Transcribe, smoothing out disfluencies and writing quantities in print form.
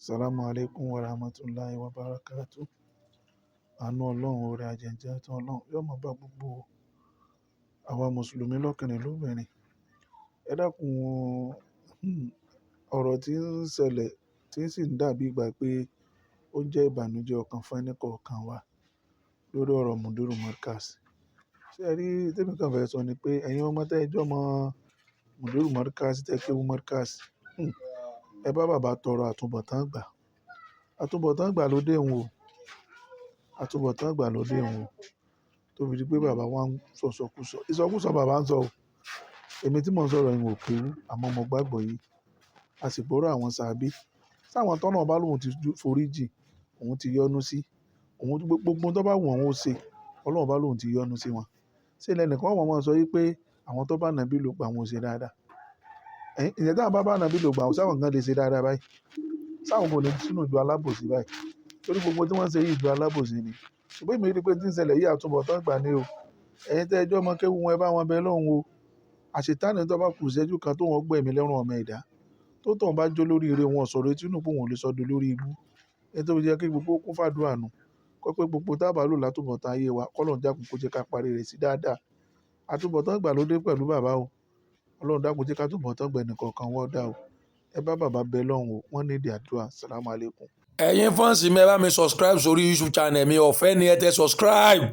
Assalamu alaikum wa rahmatullahi wa barakatuh. Àánú Ọlọ́run, oore ajẹ́njẹ́ tán Ọlọ́run yóò máa bá gbogbo àwa Mùsùlùmí lọ́kùnrin lóbìnrin. Ẹ dákun, ọ̀rọ̀ tí ń ṣẹlẹ̀ tí sì ń dàbí ìgbà pé ó jẹ́ ìbànújẹ́ ọkàn fún ẹnì kọ̀ọ̀kan wa lórí ọ̀rọ̀ Mudiru Markaz. Ṣé ẹ rí, tí èmi kan fẹ́ sọ ni pé ẹ̀yin ọmọ tẹ́ ẹ jọ mọ Mudiru Markaz, tẹ́ kéwú Markaz, ẹ bá bàbá tọrọ àtúnbọ̀tán ìgbà. Àtúnbọ̀tán ìgbà ló dé òun o. Àtúnbọ̀tán ìgbà ló dé òun o. Tó fi di pé bàbá wa ń sọ ìsọkúsọ. Ìsọkúsọ bàbá ń sọ o. Èmi tí mò ń sọ̀rọ̀ yìí ò kéwú, àmọ́ mo gbàgbọ́ yìí. A sì gbọ́rọ̀ àwọn sàábé. Sáwọn tọ́nà bá lóhun ti forí jìn, òun ti yọ́nú sí. Òun gbogbo ohun tó bá wù wọ́n ó ṣe, Ọlọ́run bá lóhun ti yọ́nú sí wọn. Ṣé ilẹ̀ nìkan wọ́n máa ń sọ wípé àwọn tó bá nàbí lò pa àwọn ò ṣe dáadáa? Ìyẹn tí àwọn bá bá nàbí lò pa, sáwọn gan lè ṣe dáadáa báyìí. Sáwọn kò ní sínú ìjọ alábòsí báyìí. Torí gbogbo tí wọ́n ń ṣe yìí ìjọ alábòsí ni. Ṣùgbọ́n èmi rí pé tí ń ṣẹlẹ̀ yìí àtúnbọ̀tán ìgbà ni o. Ẹ̀yin tẹ́ ẹ jọ mọ kéwú wọn, ẹ bá wọn bẹ lọ́hun o. Àṣetánì tó bá kù ìṣẹ́jú kan tó wọ́n gbẹ̀mí lẹ́rùn ọmọ ẹ̀dá. Tó tọ̀ bá jó lórí ire wọn sọ̀rọ̀ etí inú pé òun ò lè sọ di lórí ibú. Ẹni tó fi jẹ́ kí gbogbo kún fàdúrà nù. Kọ́ pé gbogbo tá bá lò látúnbọ̀tán ayé wa, kọ́ Ọlọ́run dákun kó jẹ́ ká parí rẹ̀ sí dáadáa. Àtúnbọ̀tán ìgbà ló dé pẹ̀lú bàbá o. Ọlọ́run dákun jẹ́ ká túnbọ̀tán gbà ẹnì kọ̀ọ̀kan wọ́n dá o. Ẹ bá bàbá bẹ lọ́hun o, wọ́n need àdúrà. Assalamu alaikum. Ẹ̀yin fans mi, ẹ bá mi subscribe sórí YouTube channel mi. Ọ̀fẹ́ ni, ẹ tẹ subscribe.